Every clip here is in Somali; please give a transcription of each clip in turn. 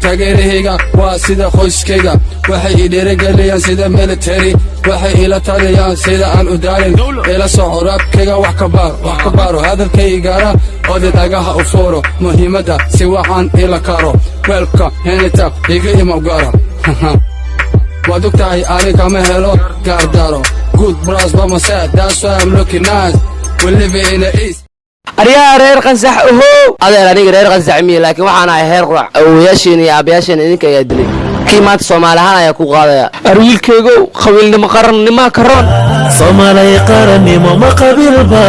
Taageerahayga waa sida qoyskayga, waxay i dhiirigeliyaan sida military, waxay ila taliyaan sida aan u daalin. Ila soco rap-kayga, wax ka baar, wax ka baaro hadalkaygara oda dhagaha u fuuro muhiimadda si waxaan ila karo. Welcome anytime, iga imaw gaara. Waad og tahay ani kama helo gaardaro. Good bros by my side, that's why I'm looking nice. We live in the east. Aryaa reer Qansax ohow! Adeer, aniga reer Qansax miye, laakiin waxaan ahay heer Qurac. Awowayaashiin iyo aabayaashiin idinka ayaa dilay. Kii maanta Soomaali ahaan ayaa ku qaadaya. Arwiilkaygow, qabiilnimo qarannimaa karoon. Soomaalay, qarannimo ma qabiilba?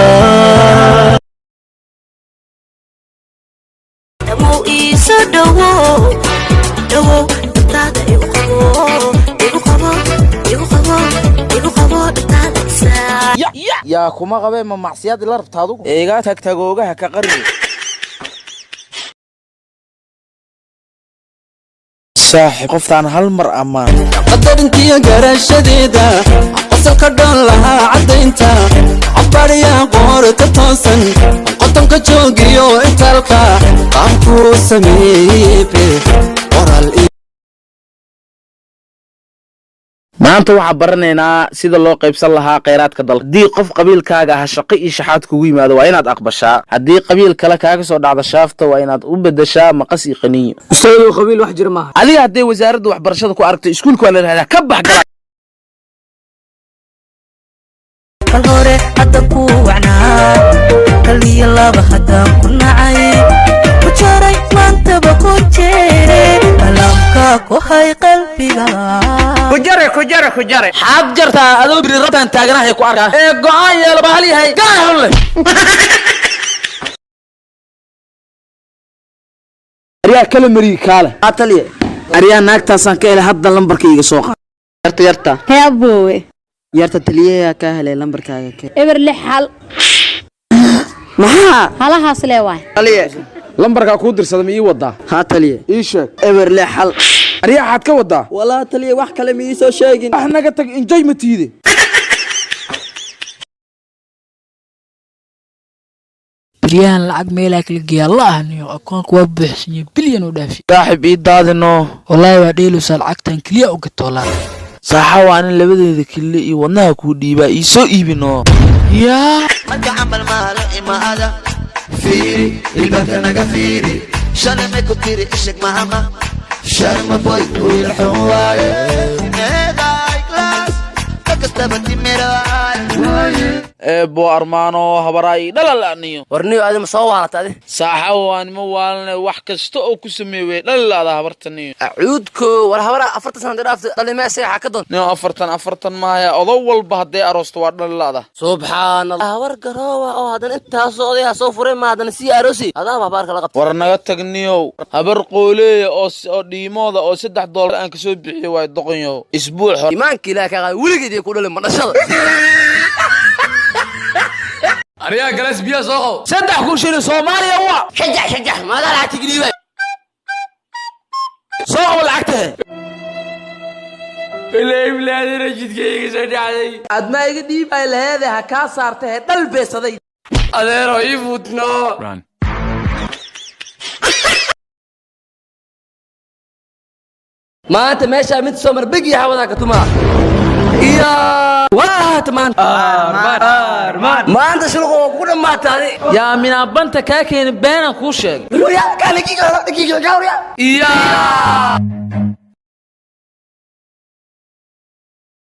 Dhamow, iisoo dhowow, dhowow, dhabtaada igu qabo, igu qabo, igu qabo, igu qabo dhabtaada isaa. Yaa kuma qabee? Ma macsiyaad ila rabta adugu? Iga tagtagoogaha ka qarni. Saaxib, qoftaan hal mar ammaan. Qadarintiyo garashadeeda, qosolka dhoon lahaa, caddaynta cabadhiya, qoorta toosan, qotonka joogiyo itaalka qaabkuu sameeyey qoraal. Maanta waxaan baranaynaa sida loo qaybsan lahaa kheyraadka dalka. Haddii qof qabiilkaaga ah shaqo iyo shaxaad kugu yimaado, waa inaad aqbashaa. Haddii qabiil kale kaaga soo dhacdo shaafta, waa inaad u bedeshaa maqas iyo qaniinyo. Ustaadow, qabiil wax jira maaha. Adiga hadday wasaaradda waxbarashada ku aragto iskuulka, waa la yidhahdaa ka bax gala. Kal hore hadda ku wacnaa, kaliya laba haddaan ku nacay, ku jaray maantaba ku jeere, kalaamka ku hay qalbiga. Kujare, kujare, kujare. Xaad jartaa adoo biri rabtaan taaganahay ku arkaa ee go'aan yeelo bahal yahay gaa leh. Aryaa kala marigi kaale. Taliye. Aryaa, naagtaasaan ka helay hadda, lambarka iga soo qaad. Yarta, yarta. Hee aboowe. Yarta, taliyayaa kaa helay, lambarkaaga kee? 060. Maxaa? Halahaas lee waay. Taliye. Lambarkaa kuu dirsada ma ii wadaa? Haa taliye. Ii sheeg. 060. Aryaa, xaad ka wadaa? Walaa taliye, wax kale ma ii soo sheegin. Wax naga tag, enjoy ma tiide. Bilyahan lacag meelaa kala geeyaa la ahniyo, akoonka waa buuxsanyay, bilyan u dhaafi. Saaxib, ii daadino. Wallaahi waa dheelaysaa, lacagtan keliya u gato wallaahi. Saaxa, waa nin labadeeda kille iyo wadnaha kuu dhiibaa, ii soo iibino. Yaa. Marka camal maalo imaada, fiiri ilbaabka naga fiiri, shalay may ku tiri isheg mahama sharma boy wiil xun waaye, meedaay class kakastaba timiraay. Eebo armaano habaraay dhalalaaniyo. Warniyo, adi ma soo waalata adi? Saaxa, waa nima waalane, wax kasta oo ku sameey dhalalaada habartaniyo. Acuudko, war habara 40 sana dhaaftay dhalimee seexa ka doon. Nin 40 40 maaya, odo walba hadday aroosto waa dhalalaada. Subxaan Allah, habar garoowa oo haddana intaasoo odayaa soo furay, ma haddana sii aroosi adaaba habaarka la qabta. War naga tagniyow, habar qooleeya oo dhiimooda oo $3 aan kasoo bixiyo waay doqonyow isbuuc hore. Iimaanka Ilaah ka qaada, weligeed ay ku dhalin ma dhashada. Aryaa, galas biyaa soo qabo. 3,000 shilin Soomaaliya waa. Shajax, shajax, maadaa lacagta geliibay? Soo qabo lacagta. Ilaahi, jidkayga soo dhacday. Admaa iga dhiibay laheede, ha kaa saarta he dhal beesaday. Adeero, ii fuutno. Maanta meeshaa mid soo mar beg iyo xawadaa ka tumaa iyo waata maanta. Maanta shulqa waa ku dhammaata adi. Yaa minaabanta kaa keenin, beenaan kuu sheegay. Iyo.